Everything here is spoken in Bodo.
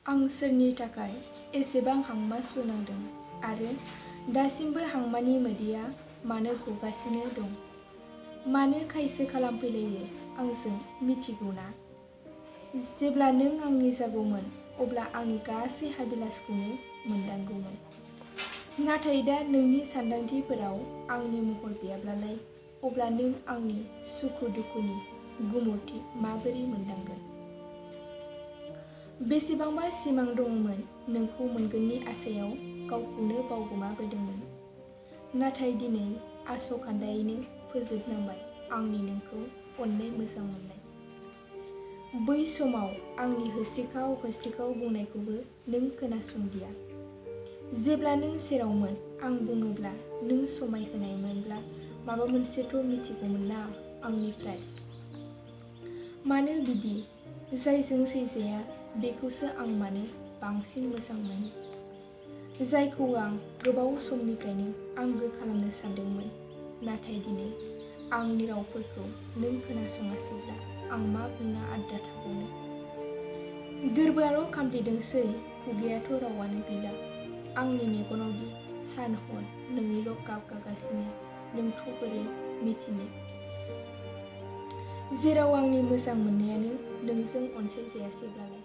आं सोरनि थाखाय एसेबां हांमा सुनांदों आरो दासिमबो हांमानि मोदैया मानो गगासिनो दं? मानो खायसो खालामफैलायो आंजों मिथिगौना? जेब्ला नों आंनि जागौमोन अब्ला आंनि गासै हाबिलासखौनो मोनदांगौमोन। नाथाय दा नोंनि सानदांथिफोराव आंनि महर गैयाब्लालाय अब्ला नों आंनि सुखु दुखुनि गुमुरथि माबोरै मोनदांगोन? बेसेबांबा सिमां दंमोन नोंखौ मोनगोननि आसायाव गावखौनो बावगोमाबोदोंमोन। नाथाय दिनै आसखान्दायैनो फोजोबनांबाय आंनि नोंखौ अननाय मोजां मोननाय। बै समाव आंनि होस्रिखाव होस्रिखाव बुंनायखौबो नों खोनासंदिया। जेब्ला नों सेरावमोन आं बुङोब्ला नों समायहोनायमोनब्ला माबा मोनसेथ' मिथिगौमोन ना आंनिफ्राय। मानो बिदि? जायजों सैजाया बेखौसो आं मानो बांसिन मोजां मोनो? जायखौ आं गोबाव समनिफ्रायनो आंगो खालामनो सानदोंमोन। नाथाय दिनै आंनि रावफोरखौ नों खोनासङासैब्ला आं मा बुंना आद्रा थाबावनो? गोरबोआल' खामफ्लेदोंसै, खुगायाथ' रावानो गैला। आंनि मेगनावदि सान हर नोंनिल' गाब गागासिनो नोंथ' बोरै मिथिनो? जेराव आंनि मोजां मोननायानो नोंजों अनसायजायासैब्लालाय।